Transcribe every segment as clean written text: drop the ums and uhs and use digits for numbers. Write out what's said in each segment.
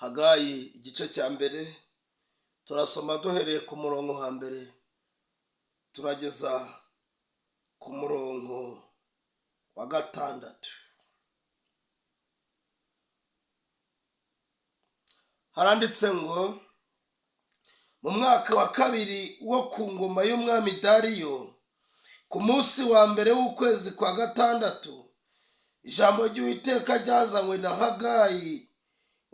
Hagayi igice cya mbere turasoma duhereye ku murongo wa mbere turageza ku murongo wa gatandatu. Haranditse ngo mu mwaka wa kabiri wo ku ngoma y'umwami Dariyo, ku munsi wa mbere w'ukwezi kwa gatandatu, ijambo ry'Uwiteka ryazanywe na Hagayi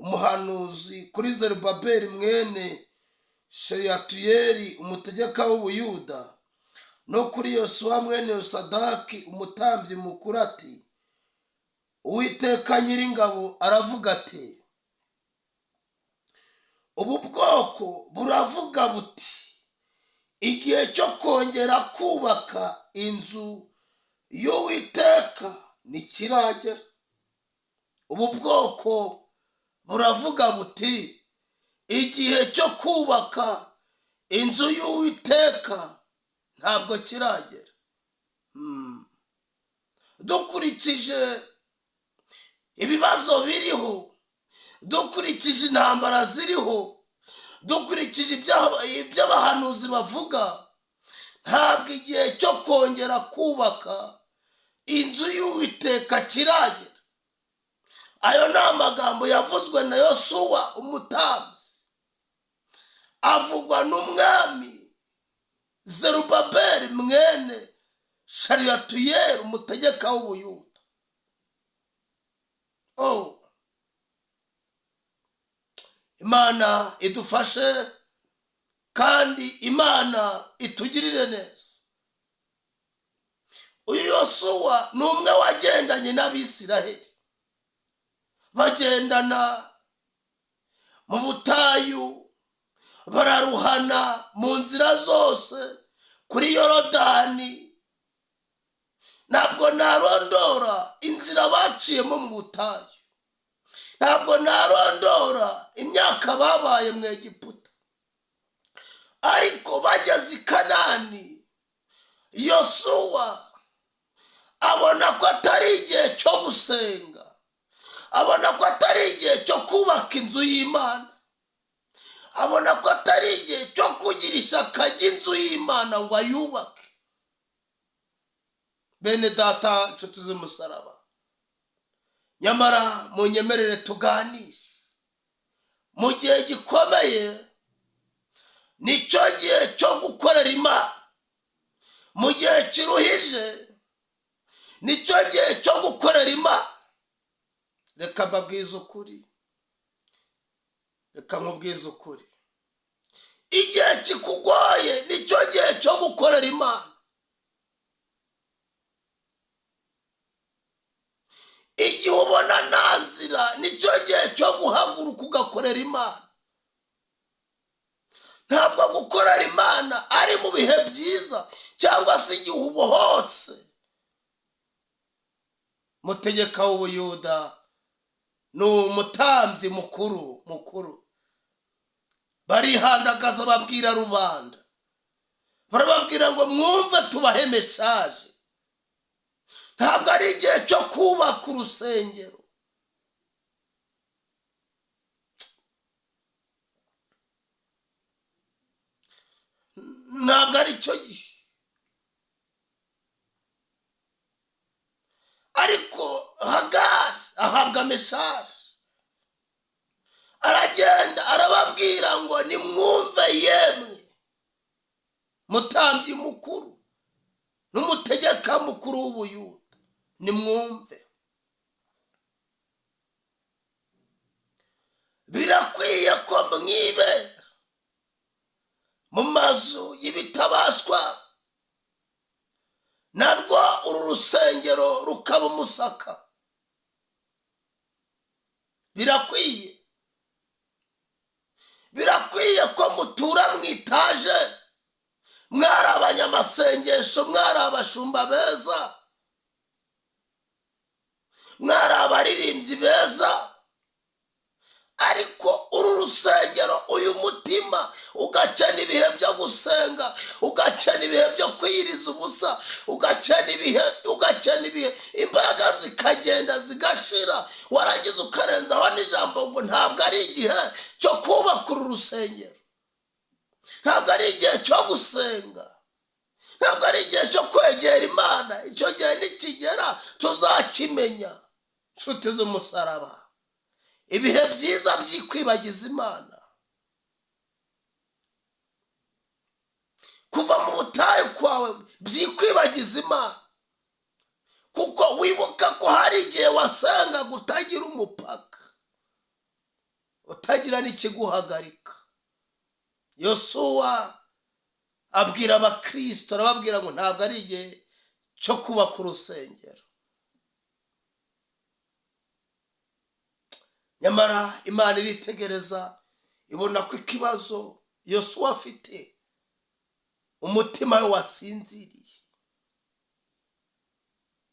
umuhanuzi kuri Zerubabeli mwene Sheyatiyeli umutegeka w'Ubuyuda, no kuri Yosuwa mwene Yosadaki umutambyi mukuru ati: Uwiteka Nyiringabo aravuga ati, ubu bwoko buravuga buti igihe cyo kongera kubaka inzu y'Uwiteka ntikiragera. Ubu bwoko buravuga buti igihe cyo kubaka inzu y'Uwiteka ntabwo kiragera. Dukurikije ibibazo biriho, dukurikije intambara ziriho, dukurikije ibyo abahanuzi bavuga, ntabwo igihe cyo kongera kubaka inzu y'Uwiteka kiragera. Ayo ni amagambo yavuzwe na Yosuwa umutambyi, avugwa n'umwami Zerubabeli mwene Sheyatiyeli umutegeka w'Ubuyuda. Imana idufashe kandi Imana itugirire neza. Uyu Yosuwa ni umwe wagendanye n'Abisiraheli, bagendana mu butayu, bararuhana mu nzira zose kuri Yorodani. Ntabwo narondora inzira baciyemo mu butayu, ntabwo narondora imyaka babaye mu Egiputa, ariko bageze i Kanani, Yosuwa abona ko atari igihe cyo gusenga, abona ko atari igihe cyo kubaka inzu y'Imana, abona ko atari igihe cyo kugira ishyaka ry'inzu y'Imana ngo ayubake. Bene data, inshuti z'umusaraba, nyamara munyemerere tuganire. Mu gihe gikomeye nicyo gihe cyo gukorera Imana, mu gihe kiruhije nicyo gihe cyo gukorera Imana. Reka mbabwize ukuri, reka nkubwize ukuri, igihe kikugoye nicyo gihe cyo gukorera Imana. Igihe ubona nta nzira nicyo gihe cyo guhaguruka ugakorera Imana. Ntabwo gukorera Imana ari mu bihe byiza cyangwa se igihe ubohotse. Mutegeka w'Ubuyuda ni umutambyi mukuru, barihandagaza babwira rubanda, barababwira ngo mwumve tubahe mesaje. Ntabwo ari igihe cyo kubaka urusengero. Ntabwo ari cyo gihe. Ariko Hagari ahabwa mesaje, aragenda arababwira ngo nimwumve yemwe mutambyi mukuru n'umutegeka mukuru w'Ubuyuda, nimwumve. Birakwiye ko mwibera mu mazu y'ibitabashwa, narwo uru rusengero rukaba umusaka. Birakwiye, birakwiye ko mutura mu itaje, mwari abanyamasengesho, mwari abashumba beza, mwari abaririmbyi beza, ariko uru rusengero, uyu mutima ugakena ibihe byo gusenga, ugakena ibihe byo kwiyiriza ubusa, ugakena ibihe, ugakena ibihe, imbaraga zikagenda zigashira, warangiza ukarenzaho n'ijambo ngo ntabwo ari igihe cyo kubaka uru rusengero, ntabwo ari igihe cyo gusenga, ntabwo ari igihe cyo kwegera Imana. Icyo gihe nikigera tuzakimenya. Nshuti z'umusaraba, ibihe byiza byikwibagiza Imana, kuva mu butayu kwawe byikwibagiza Imana, kuko wibuka ko hari igihe wasengaga utagira umupaka, utagira n'ikiguhagarika. Yosuwa abwira abakristo, arababwira ngo ntabwo ari igihe cyo kubaka urusengero. Nyamara Imana iritegereza, ibona ko ikibazo Yosuwa afite, umutima we wasinziriye,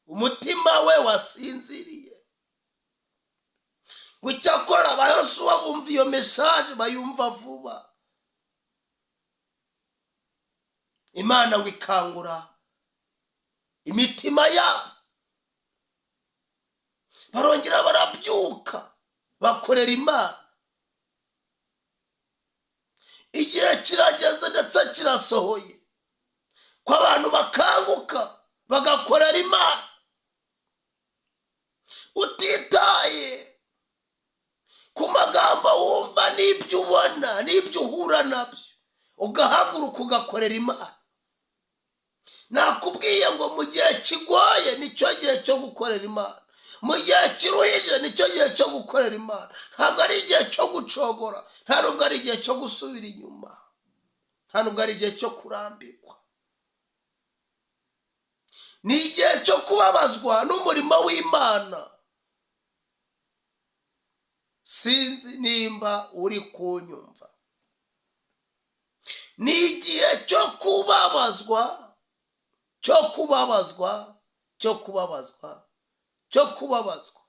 umutima we wasinziriye. Ngo icyakora ba Yosuwa bumva iyo message, bayumva vuba. Imana ngo ikangura imitima yabo, barongera barabyuka, bakorera Imana. Igihe kirageze ndetse kirasohoye ko abantu bakanguka bagakorera Imana, utitaye ku magambo wumva n'ibyo ubona n'ibyo uhura nabyo, ugahaguruka ugakorera Imana. Nakubwiye ngo mu gihe kigoye nicyo gihe cyo gukorera Imana, mu gihe kiruhije nicyo gihe cyo gukorera Imana. Ntabwo ari igihe cyo gucogora, nta nubwo ari igihe cyo gusubira inyuma, nta nubwo ari igihe cyo kurambikwa. Ni igihe cyo kubabazwa n'umurimo w'Imana. Sinzi nimba uri kunyumva. Ni igihe cyo kubabazwa, cyo kubabazwa, cyo kubabazwa, cyo kubabazwa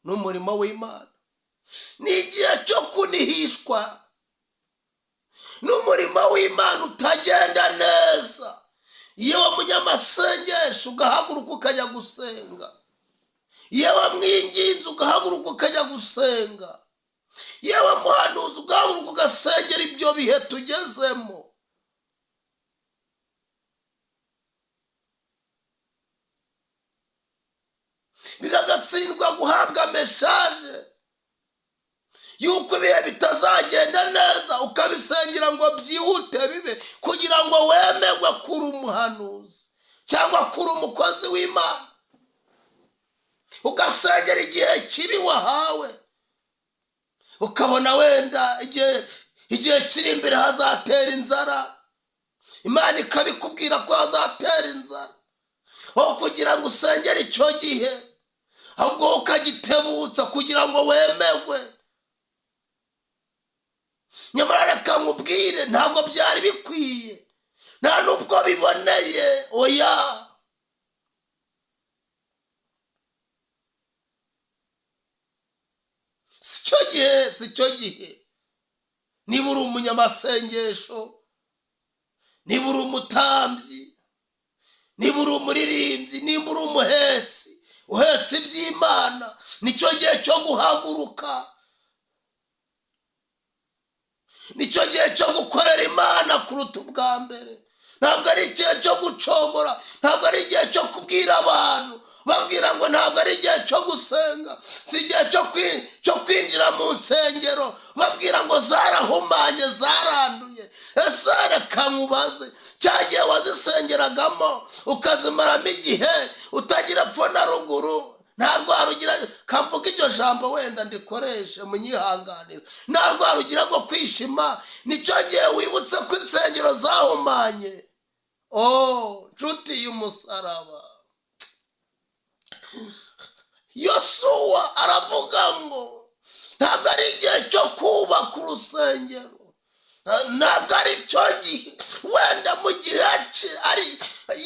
n'umurimo w'Imana. Ni igihe cyo kunihishwa n'umurimo w'Imana utagenda neza. Yewe munyamasengesho ugahaguruka ukajya gusenga, yewe mwinginzi ugahaguruka ukajya gusenga, yewe muhanuzi ugahaguruka ugasengera ibyo bihe tugezemo. Biragatsindwa guhabwa message yuko ibihe bitazagenda neza, ukabisengera ngo byihute bibe, kugira ngo wemerwe kuri umuhanuzi cyangwa kuri umukozi w'Imana. Ugasengera igihe kibi wahawe, ukabona wenda igihe kiri imbere hazatera inzara, Imana ikabikubwira ko hazatera inzara, aho kugira ngo usengere icyo gihe, ahubwo ukagitebutsa kugira ngo wemerwe. Nyamara reka nkubwire, ntabwo byari bikwiye, nta nubwo biboneye. Oya, si cyo gihe, si cyo gihe. Niba uri umunyamasengesho, niba uri umutambyi, niba uri umuririmbyi, niba uri umuhetsi uhetse iby'Imana, nicyo gihe cyo guhaguruka, nicyo gihe cyo gukorera Imana kuruta ubwa mbere. Ntabwo ari igihe cyo gucogora, ntabwo ari igihe cyo kubwira abantu babwira ngo ntabwo ari igihe cyo gusenga, si igihe cyo kwinjira mu nsengero babwira ngo zarahumanye, zaranduye. Ese reka nkubaze, cya gihe wazisengeragamo ukazimaramo igihe utagira pfo na ruguru, nta rwara ugira, kamvuga iryo jambo wenda ndikoreshe munyihanganira, nta rwara ugira rwo kwishima, nicyo gihe wibutse ko insengero zahumanye. Oh, nshuti y'umusaraba, Yosuwa aravuga ngo ntabwo ari igihe cyo kubaka urusengero, ntabwo ari cyo gihe. Wenda mu gihe cye ari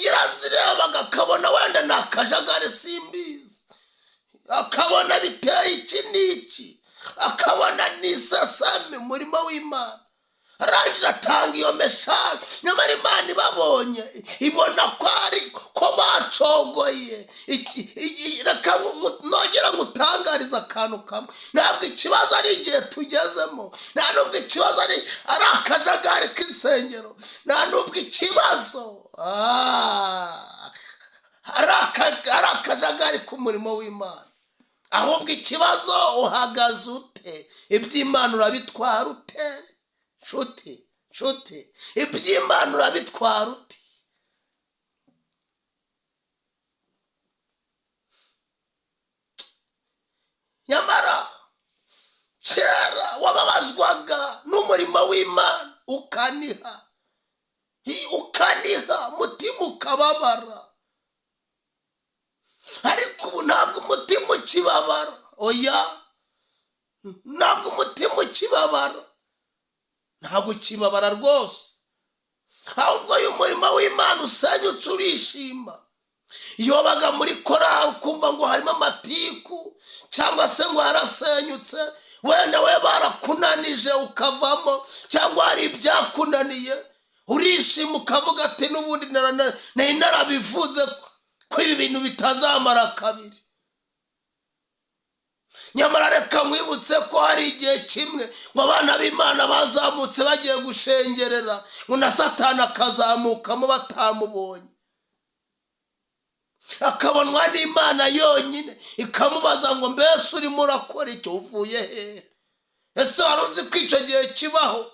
yarazirebaga akabona wenda ni akajagari, simbizi, akabona biteye iki n'iki, akabona ni iseseme umurimo w'Imana, Arangije atanga iyo message. Nyamara Imana ibabonye ibona ko ari ko bacogoye. Reka nongera ngutangariza akantu kamwe. Ntabwo ikibazo ari igihe tugezemo, nta nubwo ikibazo ari akajagari k'insengero, nta nubwo ikibazo ari akajagari k'umurimo w'Imana. Ahubwo ikibazo uhagaze ute? Iby'Imana urabitwara ute? Nshuti, nshuti, iby'Imana urabitwara ute? Nyamara kera wababazwaga n'umurimo w'Imana ukaniha, ukaniha, umutima ukababara. Ariko ubu ntabwo umutima ukibabara. Oya, ntabwo umutima ukibabara, ntabwo ukibabara rwose. Ahubwo uyu murimo w'Imana usenyutse urishima. Iyo wabaga muri korali ukumva ngo harimo amatiku cyangwa se ngo harasenyutse, wenda we barakunanije ukavamo, cyangwa hari ibyakunaniye, urishima ukavuga ati n'ubundi nari narabivuze ko ibi bintu bitazamara kabiri. Nyamara reka nkwibutse ko hari igihe kimwe ngo abana b'Imana bazamutse bagiye gushengerera, ngo na Satani akazamukamo batamubonye, akabonwa n'Imana yonyine, ikamubaza ngo mbese urimo urakora icyo, uvuye hehe? Ese wari uzi ko icyo gihe kibaho?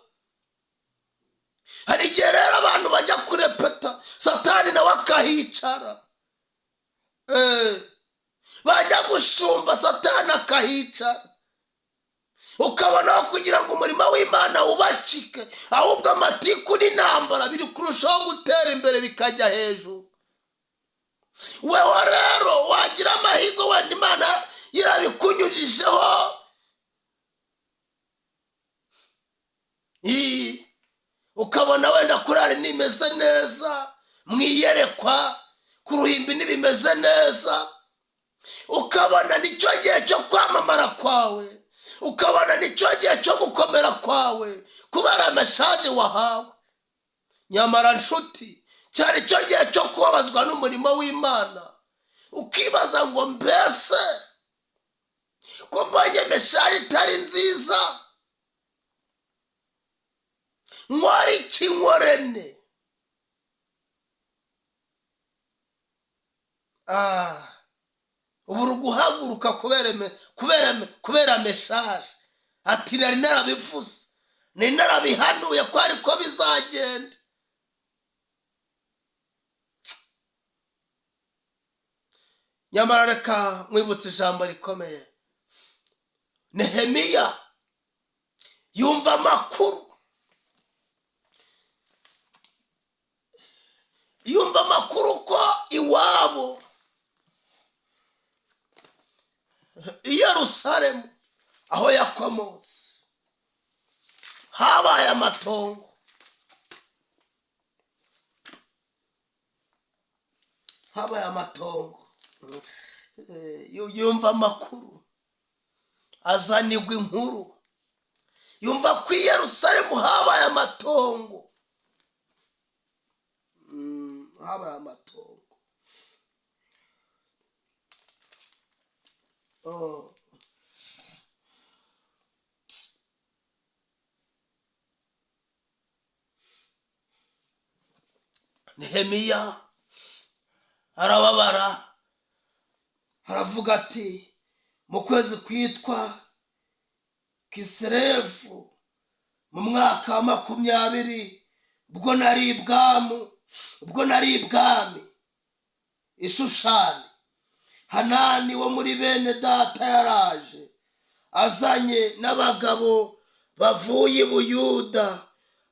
Hari igihe rero abantu bajya kurepeta, Satani nawe akahicara. Bajya gushumba, Satani akahicara. Ukabonaho kugira ngo umurimo w'Imana wubakike, ahubwo amatiku n'intambara biri kurushaho gutera imbere bikajya hejuru. Wewe rero wagira amahirwe wenda Imana yarabikunyujijeho, ukabona wenda korali nimeze neza, mwiyerekwa ku ruhimbi ntibimeze neza, ukabona nicyo gihe cyo kwamamara kwawe, ukabona nicyo gihe cyo gukomera kwawe kubera message wahawe. Nyamara nshuti, cyari cyo gihe cyo kubabazwa n'umurimo w'Imana, ukibaza ngo mbese ko mbonye message itari nziza, nkora iki nkorene? Ubu uri guhaguruka kubera message. Ati nari narabivuze, nari narabihanuye ko ariko bizagenda. Nyamara reka nkwibutse ijambo rikomeye. Nehemiya yumva amakuru, yumva amakuru ko iwabo i Yerusalemu aho yakomotse habaye amatongo. Habaye amatongo. Yumva amakuru, azanirwa inkuru, yumva ko i Yerusalemu habaye amatongo. Habaye amatongo. Nehemiya arababara, aravuga ati mu kwezi kwitwa Kisilevu mu mwaka wa 20 ubwo nari ibwami i Shushani, Hanani wo muri bene data yaraje azanye n'abagabo bavuye i Buyuda,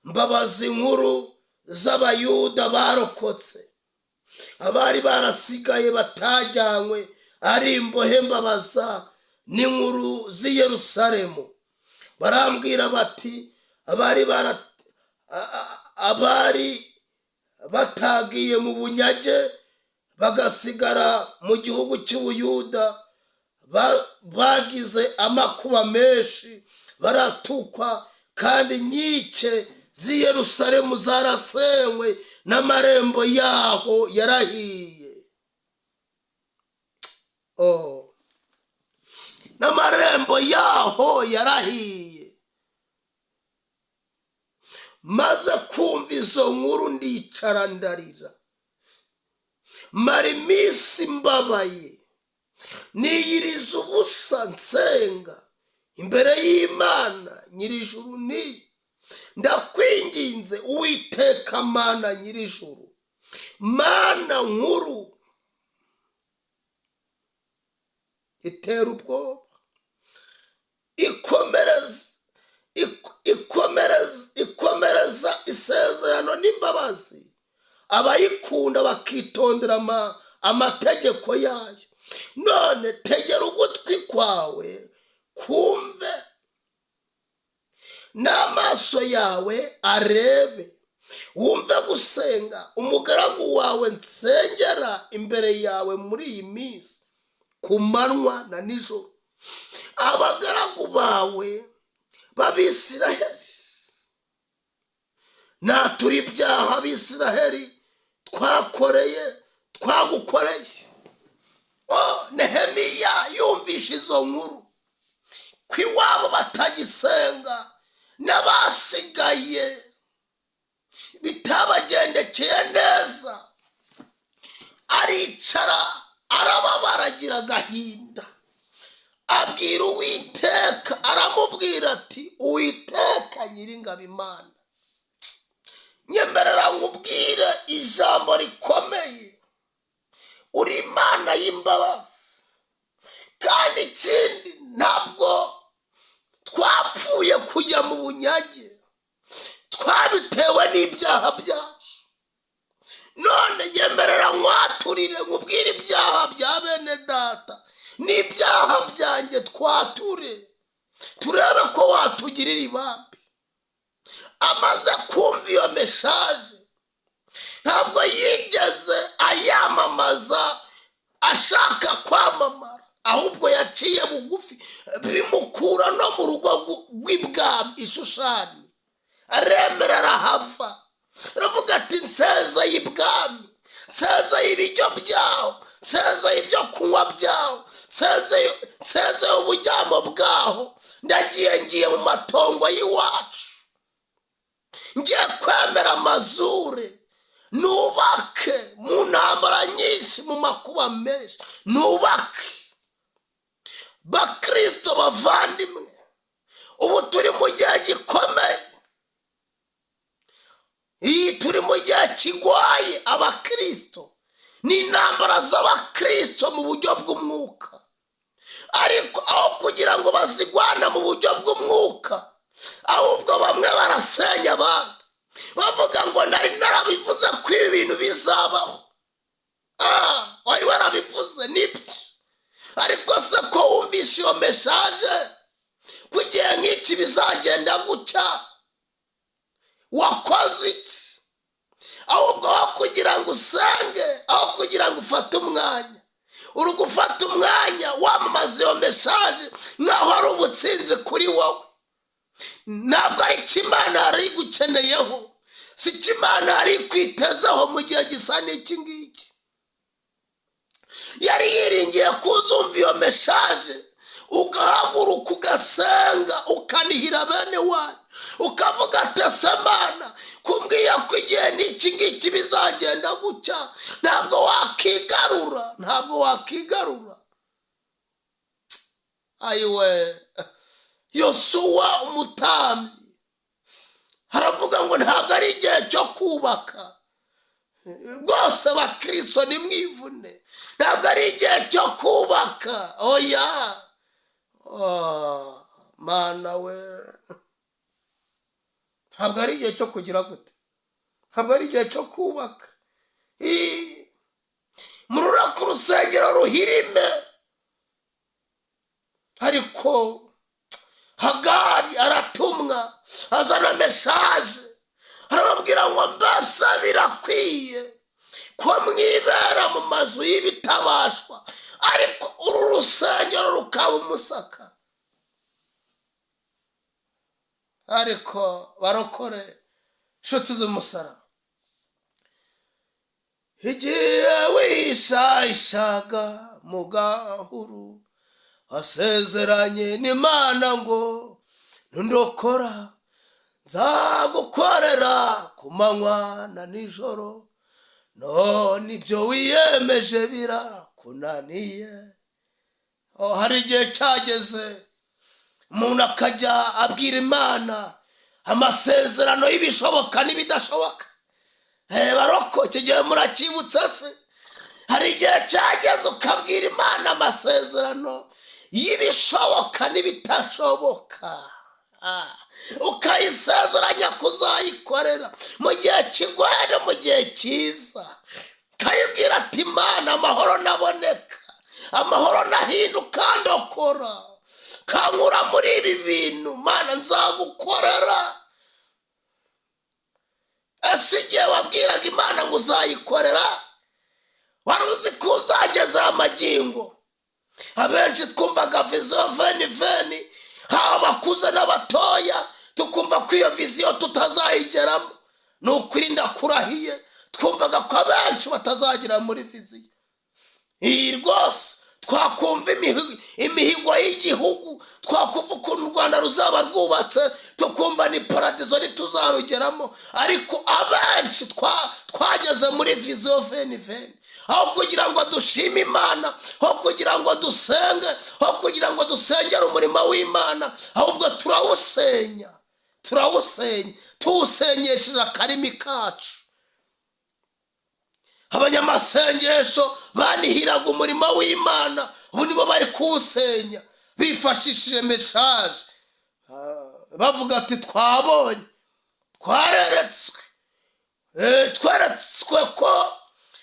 mbabaza inkuru z'Abayuda barokotse, abari barasigaye batajyanywe ari imbohe, mbabaza n'inkuru z'i Yerusalemu. Barambwira bati abari batagiye mu bunyage bagasigara mu gihugu cy'Ubuyuda bagize amakuba menshi, baratukwa kandi inkike z'i Yerusalemu zarasenywe n'amarembo yaho yarahiye. Oh, n'amarembo yaho yarahiye. Maze kumva izo nkuru ndicara ndarira, mara iminsi mbabaye, niyiriza ubusa nsenga imbere y'Imana nyir'ijuru ni ndakwinginze Uwiteka Mana nyir'ijuru, Mana nkuru itera ubwoba, ikomereza isezerano n'imbabazi abayikunda bakitondera amategeko yayo. None tegera ugutwi kwawe kumve n'amaso yawe arebe, wumve gusenga umugaragu wawe nsengera imbere yawe muri iyi minsi ku manywa na nijoro. Abagaragu bawe b'Abisiraheli, natura ibyaha Abisiraheli twakoreye twagukoreye. Nehemiya yumvishe izo nkuru ko iwabo batagisenga n'abasigaye bitabagendekeye neza, aricara arababara agira agahinda, abwira Uwiteka, aramubwira ati Uwiteka Nyiringabo Imana, nyemerera nkubwire ijambo rikomeye, uri Imana y'imbabazi, kandi ikindi ntabwo twapfuye kujya mu bunyage, twabitewe n'ibyaha byacu. None nyemerera nkwaturire nkubwire ibyaha bya bene data n'ibyaha byanjye, twature turebe ko watugirira ibambe. Amaze kumva iyo message, ntabwo yigeze ayamamaza ashaka kwamamara, ahubwo yaciye bugufi bimukura no mu rugo rw'ibwami Ishushani, aremera arahava, aravuga ati nsezeye ibwami, nsezeye ibiryo byaho, nsezeye ibyo kunywa byaho, nsezeye uburyamo bwaho, ndagiye ngiye mu matongo y'iwacu, ngiye kwemera amazure, nubake mu ntambara nyinshi, mu makuba menshi, nubake. Bakristo bavandimwe, ubu turi mu gihe gikomeye, iyi turi mu gihe kigwaye abakristo, ni intambara z'abakristo mu buryo bw'umwuka. Ariko aho kugira ngo bazigwana mu buryo bw'umwuka, ahubwo bamwe barasenya abandi, bavuga ngo nari narabivuze ko ibi bintu bizabaho. Wari warabivuze nibyo, ariko se ko wumvishe iyo message ko igihe nk'iki bizagenda gutya, wakoze iki? Ahubwo aho kugira ngo usenge, aho kugira ngo ufate umwanya, uri gufata umwanya wamamaza iyo message nkaho ari ubutsinzi kuri wowe. Ntabwo ari icyo Imana yari igukeneyeho, si icyo Imana yari ikwitezeho mu gihe gisa n'iki ngiki. Yari yiringiye ko uzumva iyo message ugahaguruka ugasenga, ukanihira bene wanyu, ukavuga ati ese Mana kumbwiye ko igihe n'iki ngiki bizagenda gutya, ntabwo wakigarura, ntabwo wakigarura. Ayiwe, Yosuwa umutambyi aravuga ngo ntabwo ari igihe cyo kubaka rwose, abakristo nimwivune, ntabwo ari igihe cyo kubaka. Oya, Mana we, ntabwo ari igihe cyo kugira gute, ntabwo ari igihe cyo kubaka. Murura ku rusengero ruhirime. Ariko Hagari aratumwa azana message, arababwira ngo mbese birakwiye ko mwibera mu mazu y'ibitabashwa, ariko uru rusengero rukaba umusaka. Ariko barokore Inshuti z'umusaraba, igihe wishaishaga mu gahuru, wasezeranye n'Imana ngo nundokora nzagukorera ku manywa na nijoro, none ibyo wiyemeje birakunaniye. Hari igihe cyageze umuntu akajya abwira Imana amasezerano y'ibishoboka n'ibidashoboka. Baroko, iki gihe murakibutsa se? Hari igihe cyageze ukabwira Imana amasezerano y'ibishoboka n'ibitashoboka, ukayisezeranya kuzayikorera mu gihe kigoye no mu gihe cyiza, ukayibwira ati Imana amahoro naboneka, amahoro nahinduka, ndokora, kankura muri ibi bintu, Mana nzagukorera. Ese igihe wabwiraga Imana ngo uzayikorera, wari uzi ko uzageza amagingo? Abenshi twumvaga vision 2020, haba abakuze n'abatoya, tukumva ko iyo vision tutazayigeramo. Ni ukuri ndakurahiye, twumvaga ko abenshi batazagera muri vision iyi rwose. Twakumva imihigo y'igihugu, twakumva ukuntu u Rwanda ruzaba rwubatse, tukumva ni paradizo ntituzarugeramo. Ariko abenshi twageze muri vision 2020, aho kugira ngo dushime Imana, aho kugira ngo dusenge, aho kugira ngo dusengere umurimo w'Imana, ahubwo turawusenya, turawusenya, tuwusenyesheje akarimi kacu. Abanyamasengesho banihiraga umurimo w'Imana, ubu nibo bari kuwusenya bifashishije message, bavuga ati twabonye, twareretswe, tweretswe ko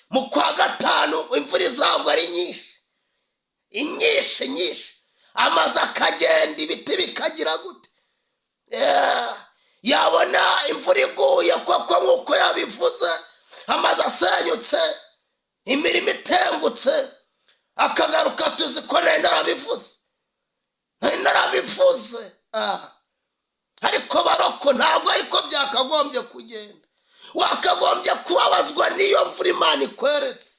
mu kwa gatanu imvura izagwa ari nyinshi, nyinshi nyinshi, amazu akagenda, ibiti bikagira gute. Yabona imvura iguye koko nk'uko yabivuze, amazu asenyutse, imirimo itengutse, akagaruka tuzi ko nari narabivuze, nari narabivuze. Ariko baroko, ntabwo ariko byakagombye kugenda. Wakagombye kubabazwa n'iyo mvura Imana ikweretse,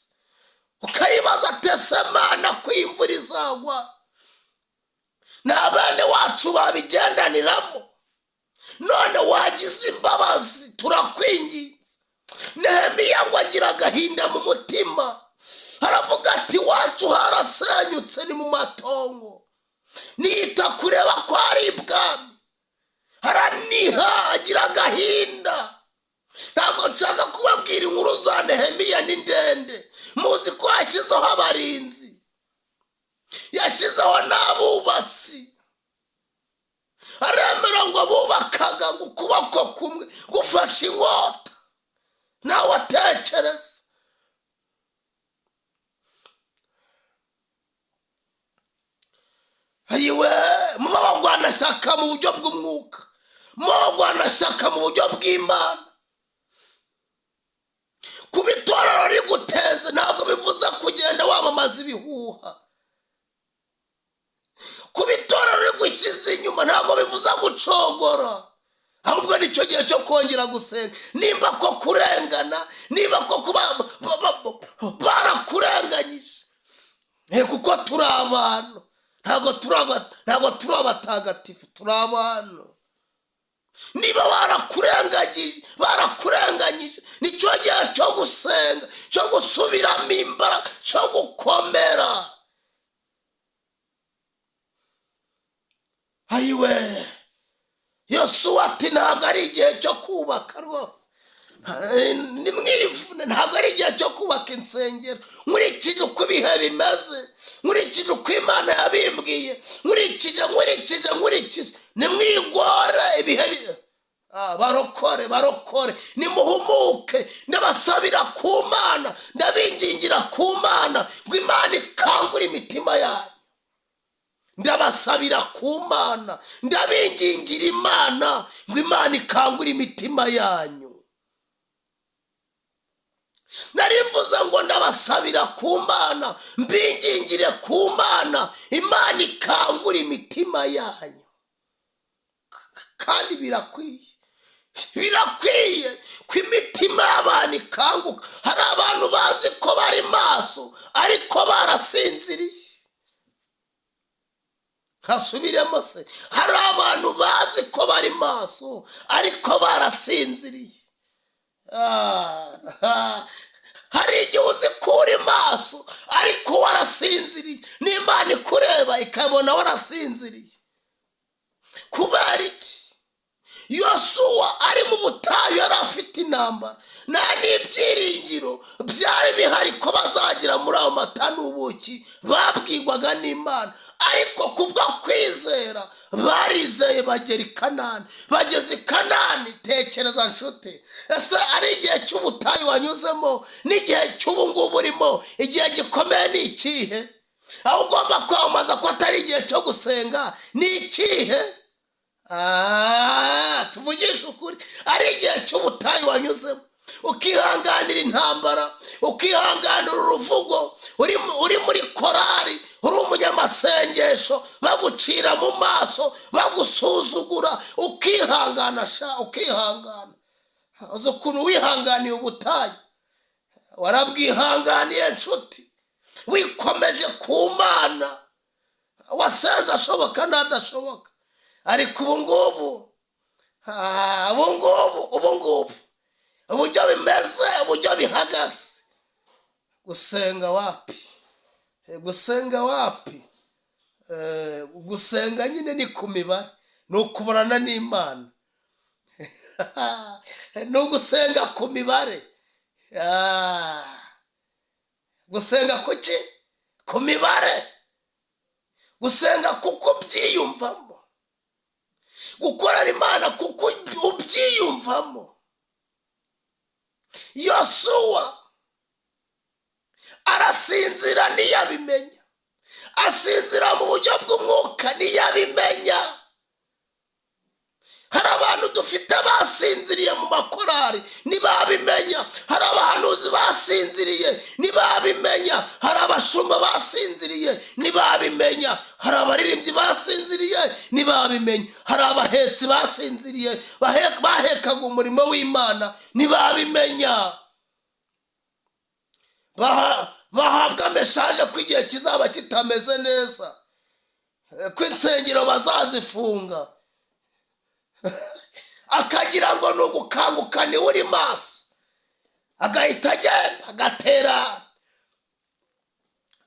ukayibaza ati ese Mana ko iyi mvura izagwa, ni abene wacu babigendaniramo, none wagize imbabazi, turakwinginze. Nehemiya ngo agira agahinda mu mutima, aravuga ati iwacu harasenyutse, ni mu matongo, niyita kureba ko ari ibwami, araniha, agira agahinda. Ntabwo nshaka kubabwira inkuru za Nehemiya, ni ndende. Muzi ko yashyizeho abarinzi, yashyizeho n'abubatsi, aremera ngo bubakaga ngo ukuboko kumwe gufashe inkota, nawe atekereza. Ayiwe, muba bagwanashyaka mu buryo bw'umwuka, muba bagwanashyaka mu buryo bw'Imana. Kuba itorero rigutenze ntabwo bivuze kugenda wamamaza ibihuha. Kuba itorero rigushyize inyuma ntabwo bivuze gucogora, ahubwo nicyo gihe cyo kongera gusenga. Nimba ko kurengana, niba ko kuba barakurenganyije, kuko turi abantu, ntabwo turi abatagatifu, turi abantu. Niba barakurenganyije, nicyo gihe cyo gusenga, cyo gusubiramo imbaraga, cyo gukomera. Ayiwe, Yosuwa ati ntabwo ari igihe cyo kubaka rwose, nimwivune, ntabwo ari igihe cyo kubaka insengero. Nkurikije uko ibihe bimeze, nkurikije uko Imana yabimbwiye, nkurikije, nkurikije, nkurikije, nimwigore ibihe barokore, barokore, nimuhumuke. Ndabasabira ku Mana, ndabingingira ku Mana ngo Imana ikangure imitima yanyu. Ndabasabira ku Mana, ndabingingira Imana ngo Imana ikangure imitima yanyu. Narivuze ngo ndabasabira ku Mana, mbingingire ku Mana, Imana ikangure imitima yanyu. Kandi birakwiye. Birakwiye ko imitima y'abantu ikanguka. Hari abantu bazi ko bari maso ariko barasinziriye. Hasubiremo se, hari abantu bazi ko bari maso ariko barasinziriye. Hari igihe uzi ko uri maso ariko warasinziriye, n'Imana ikureba ikabona warasinziriye. Kubera iki? Yosuwa ari mu butayu yari afite intambara, nta n'ibyiringiro byari bihari ko bazagira muri ayo mata n'ubuki babwirwaga n'Imana, ariko kubwo kwizera barizeye bagera i Kanani. Bageze i Kanani, tekereza nshuti, ese ari igihe cy'ubutayu wanyuzemo n'igihe cy'ubu ngubu urimo, igihe gikomeye ni ikihe? Aho ugomba kwamamaza ko atari igihe cyo gusenga ni ikihe? Tuvugishe ukuri, ari igihe cy'ubutayu wanyuzemo, ukihanganira intambara, ukihanganira uruvugo, uri muri korari, uri umunyamasengesho, bagucira mu maso, bagusuzugura, ukihangana sha, ukihangana. Uzi ukuntu wihanganiye ubutayu, warabwihanganiye nshuti, wikomeje ku Mana, wasenze ashoboka n'adashoboka. Ariko ubu ngubu, ubu ngubu uburyo bimeze, uburyo bihagaze, gusenga wapi? Gusenga wapi? Gusenga nyine ni ku mibare, ni ukuburana n'Imana, ni ugusenga ku mibare. Gusenga kuki? Ku mibare. Gusenga kuko ubyiyumvamo, gukorera Imana kuko ubyiyumvamo. Yosuwa arasinzira ntiyabimenya, asinzira mu buryo bw'umwuka ntiyabimenya. Hari abantu dufite basinziriye mu makorari ntibabimenya, hari abahanuzi basinziriye ntibabimenya, hari abashumba basinziriye ntibabimenya, hari abaririmbyi basinziriye ntibabimenya, hari abahetsi basinziriye bahekaga umurimo w'Imana ntibabimenya. Bahabwa meshaje ko igihe kizaba kitameze neza, ko insengero bazazifunga, akagira ngo ni ugukanguka niwe uri maso, agahita agenda agatera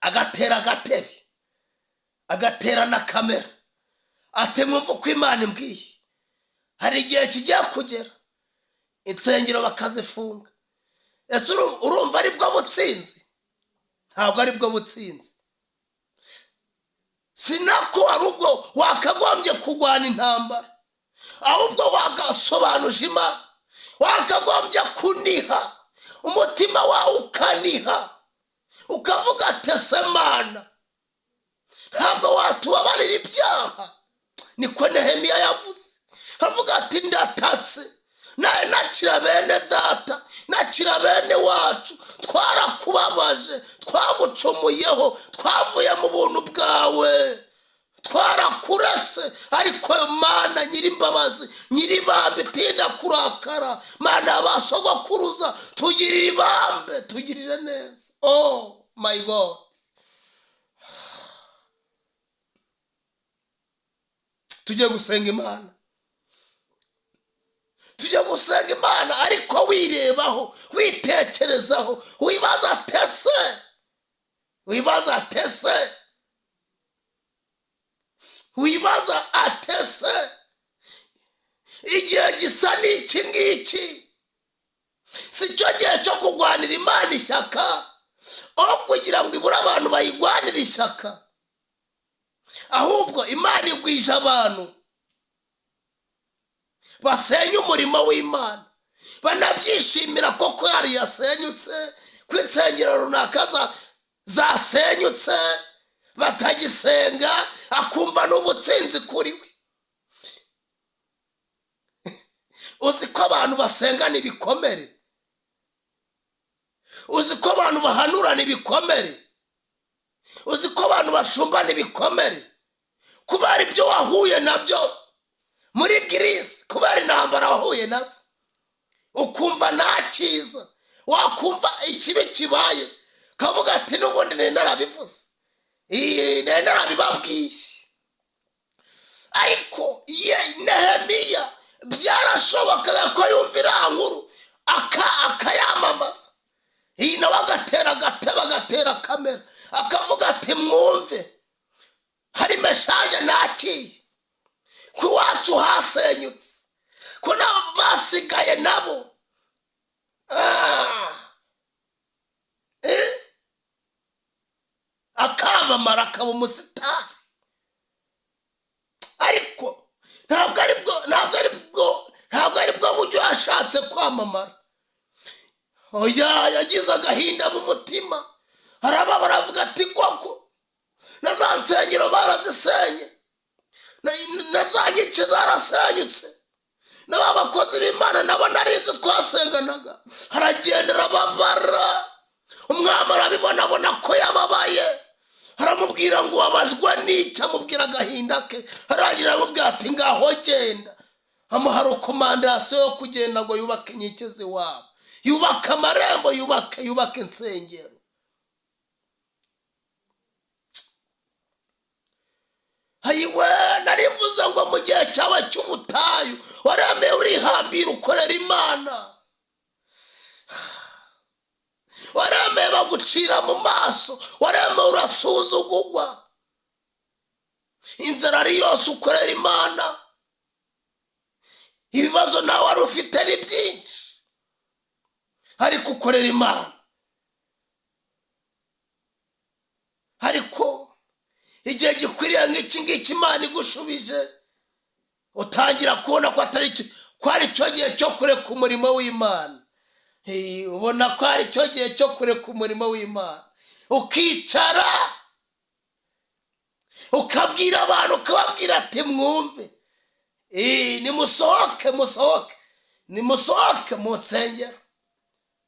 agatebe, agatera na kamera, ati mwumva uko Imana imbwiye. Hari igihe kigiye kugera insengero bakazifunga. Ese urumva ari bwo butsinzi? Ntabwo ari bwo butsinzi. Sinako ari ubwo wakagombye kurwana intambara, ahubwo wagasobanuje Imana, wakagombye kuniha umutima wawe, ukaniha ukavuga ati ese Mana ntabwo watubabarira ibyaha? Niko Nehemiya yavuze, avuga ati ndatatse, nawe nakira bene data, nakira bene wacu, twarakubabaje, twagucumuyeho, twavuye mu buntu bwawe, twarakuretse, ariko Mana nyir'imbabazi, nyir'ibambe itinda kurakara, Mana basogokuruza, tugirire ibambe, tugirire neza. Oh my God, tujye gusenga Imana, tujye gusenga Imana, ariko wirebaho, witekerezaho, wibaza tese, wibaza tese, wibaza atese, igihe gisa n'iki ngiki si cyo gihe cyo kurwanira Imana ishyaka, aho kugira ngo ibure abantu bayigwanira ishyaka, ahubwo Imana igwije abantu basenya umurimo w'Imana, banabyishimira ko korari yasenyutse, ko insengero runaka zasenyutse, batagisenga, akumva n'ubutsinzi kuri we. Uzi ko abantu basengana ibikomere, uzi ko abantu bahanurana ibikomere, uzi ko abantu bashumbana ibikomere, kubera ibyo wahuye nabyo muri Girisi, kubera intambara wahuye nazo. Ukumva nta cyiza, wakumva ikibi kibaye kavuga ati n'ubundi nari narabivuze, nari narabibabwiye. Ariko ye Nehemiya byarashobokaga ko yumva iriya nkuru akayamamaza, iyi nawe agatera agatebe, agatera kamera, akavuga ati mwumve hari message nakiye ku iwacu hasenyutse, ko nabo basigaye nabo akamamara akaba umusitari. Ariko ntabwo ari bwo buryo yashatse kwamamara. Oya, yagize agahinda mu mutima, arababara avuga ati koko na za nsengero barazisenye, na za nyice zarasenyutse, na ba bakozi b'Imana nabo narinzi twasenganaga. Aragenda arababara, umwami arabibona abona ko yababaye, aramubwira ngo ubabajwe n'iki? Amubwira agahinda ke, arangira aramubwira ati ngaho genda. Amuha rekomandasiyo yo kugenda ngo yubake inkike z'iwabo, yubake amarembo, yubake insengero. Ayiwe, narivuze ngo mu gihe cyawe cy'ubutayu waremeye urihambira ukorera Imana, waremeye bagucira mu maso, waremeye urasuzugurwa, inzara ari yose ukorera Imana, ibibazo nawe wari ufite ni byinshi ariko ukorera Imana. Ariko igihe gikwiriye nk'iki ngiki Imana igushubije, utangira kubona ko atari ko ari cyo gihe cyo kureka umurimo w'Imana. Ubona ko ari cyo gihe cyo kureka umurimo w'Imana, ukicara ukabwira abantu, ukababwira ati mwumve, nimusohoke, musohoke, nimusohoke mu nsengero,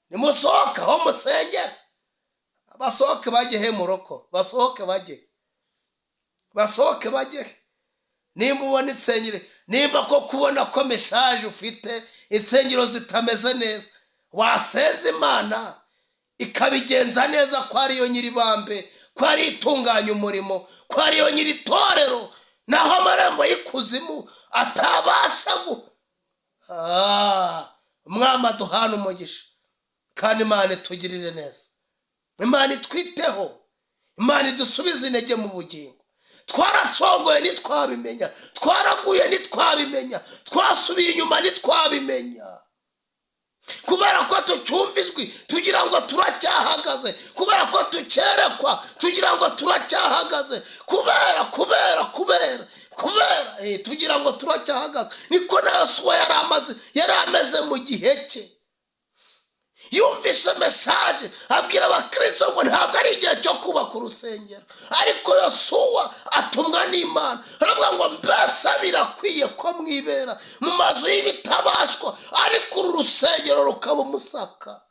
nimusohoke aho musengera. Basohoke bajye he muroko, basohoke bajye, basohoke bajye. Nimba ubona insengero, nimba ko kubona ko message ufite insengero zitameze neza, wasenze Imana ikabigenza neza, ko ariyo nyiribambe, ko ari itunganya umurimo, ko ariyo nyiri itorero, naho amarembo y'ikuzimu atabasha Umwami aduhana umugisha, kandi Imana itugirire neza, Imana itwiteho, Imana idusubize intege mu bugingo. Twaracogoye ntitwabimenya, twaraguye ntitwabimenya, twasubiye inyuma ntitwabimenya, kubera ko tucyumva ijwi tugira ngo turacyahagaze, kubera ko tukerekwa tugira ngo turacyahagaze, kubera kubera kubera kubera tugira ngo turacyahagaze. Niko na Yosuwa yari ameze mu gihe cye. Yumvise message abwira abakristo ngo ntabwo ari igihe cyo kubaka urusengero, ariko Yosuwa atumwa n'Imana aravuga ngo mbese birakwiye ko mwibera mu mazu y'ibitabashwa, ariko uru rusengero rukaba umusaka.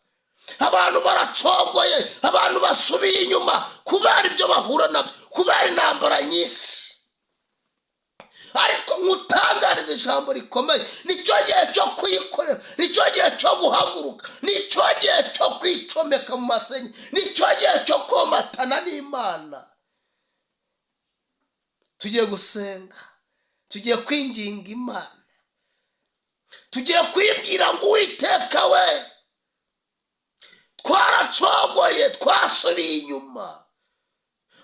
Abantu baracogoye, abantu basubiye inyuma kubera ibyo bahura nabyo, kubera intambara nyinshi. Ariko nkutangariza ijambo rikomeye, nicyo gihe cyo kuyikorera, nicyo gihe cyo guhaguruka, nicyo gihe cyo kwicomeka mu masenyi, nicyo gihe cyo komatana n'Imana. Tugiye gusenga, tugiye kwinginga Imana, tugiye kwibwira ngo Uwiteka we, twaracogoye, twasubiye inyuma,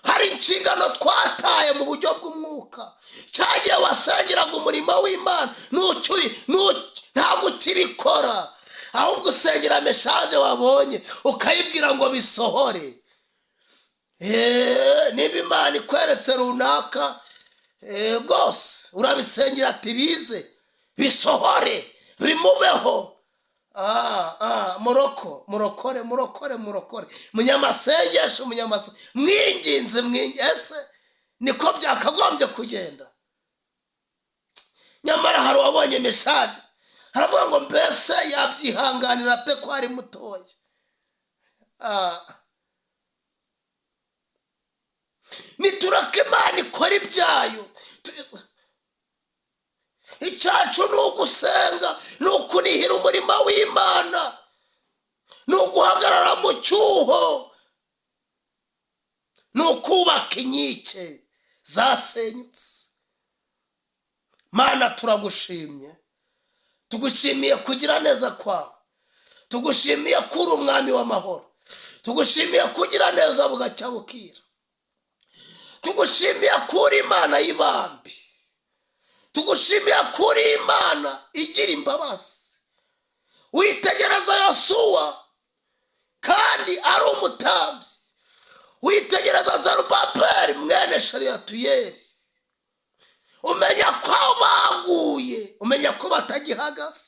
hari inshingano twataye mu buryo bw'umwuka. Cyagiye wasengeraga umurimo w'Imana ntabwo ukibikora, ahubwo usengera message wabonye ukayibwira ngo bisohore. Niba Imana ikweretse runaka rwose urabisengera ati bize bisohore bimubeho. Muroko murokore murokore murokore, munyamasengesho mwinginze ese niko byakagombye kugenda. Nyamara hari uwabonye message aravuga ngo mbese yabyihanganira ate ko ari mutoya. Nitureke Imana ikora ibyayo. Icyacu ni ugusenga, ni ukunihira umurimo w'Imana, ni uguhagarara mu cyuho, ni ukubaka inkike zasenyutse. Mana, turagushimye, tugushimiye kugira neza kwawe, tugushimiye ko uri umwami w'amahoro, tugushimiye kugira neza bugacya bukira, tugushimiye ko uri Imana y'ibambi, tugushimiye ko uri Imana igira imbabazi. Witegereza Yosuwa kandi ari umutambyi, witegereza Zerubabeli mwene Shariyatiyeli, umenya ko baguye, umenya ko batagihagaze,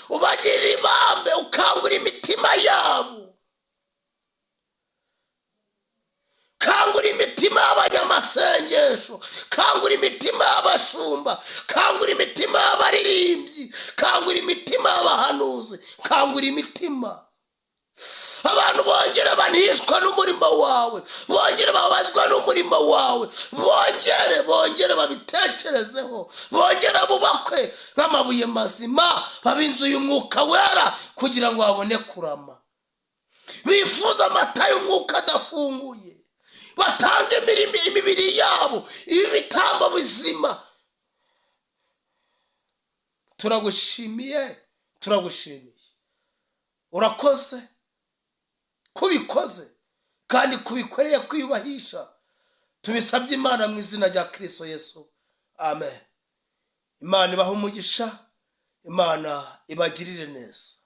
ubagirira ibambe, ukangura imitima yabo, kangura imitima y'abanyamasengesho, kangura imitima y'abashumba, kangura imitima y'abaririmbyi, kangura imitima y'abahanuzi, kangura imitima. Abantu bongere banishwa n'umurimo wawe, bongere babazwa n'umurimo wawe, bongere babitekerezeho, bongere bubakwe nk'amabuye mazima, babe inzu y'umwuka wera kugira ngo babone kurama. Bifuza amata y'umwuka adafunguye, batange imibiri yabo ibitambo bizima. Turagushimiye, turagushimiye, urakoze kubikoze kandi kubikoreye kwiyubahisha. Tubisabye Imana mu izina rya Kristo Yesu, amen. Imana ibahe umugisha, Imana ibagirire neza.